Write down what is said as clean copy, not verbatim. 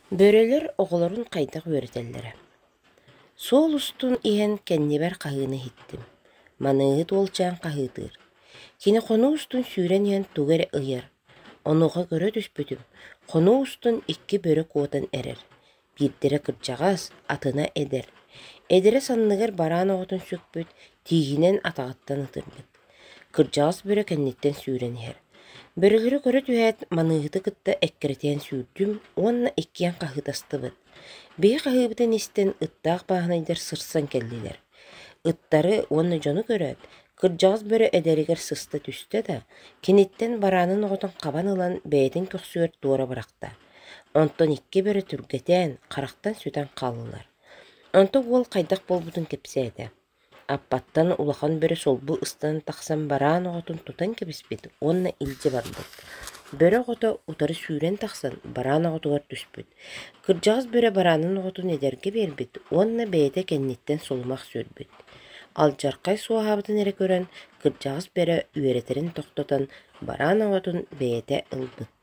Бөрөлөр оҕолорун хайдах үөрэтэллэрэ. Суол устун иһэн кэннибэр хаһыыны иһиттим. Маныыһыт уолчаан хаһыытыыр. Кини хонуу устун сүүрэн иһэн тугу эрэ ыйар. Онуоха көрө түспүтүм, хонуу устун икки бөрө куотан эрэр. Биирдэрэ кырдьаҕас, атына эдэр. Эдэрэ санныгар бараан оҕотун сүкпүт, тииһинэн атаҕыттан ытырбыт. Кырдьаҕас бөрө кэнниттэн сүүрэн иһэр. Бөрөлөрү көрө түһээт, маныыһыты кытта эккирэтиһэн сүүрдүм уонна иккиэн хаһыытастыбыт. Биһи хаһыыбытын истэн ыттаах бааһынайдар сырсан кэллилэр. Ыттары уонна дьону көрөөт, кырдьаҕас бөрө эдэригэр сыста түстэ да, киниттэн бараанын оҕотун хабан ылан бэйэтин көхсүгэр туора бырахта. Онтон икки бөрө түргэтээн, харахтан сүтэн хааллылар. Онтон уол хайдах буолбутун кэпсээтэ. Аппаттан улахан бөрө солбу ыстанан тахсан бараан оҕотун тутан кэбиспит уонна илдьэ барбыт. Бөрө оҕото утары сүүрэн тахсан бараан оҕотугар түспүт. Кырдьаҕас бөрө бараанын оҕотун эдэргэ биэрбит уонна бэйэтэ кэнниттэн сулумах сүүрбүт. Алдьархай суоһаабытын эрэ көрөн, кырдьаҕас бөрө үөрэтэрин тохтотон, бараан оҕотун бэйэтэ ылбыт.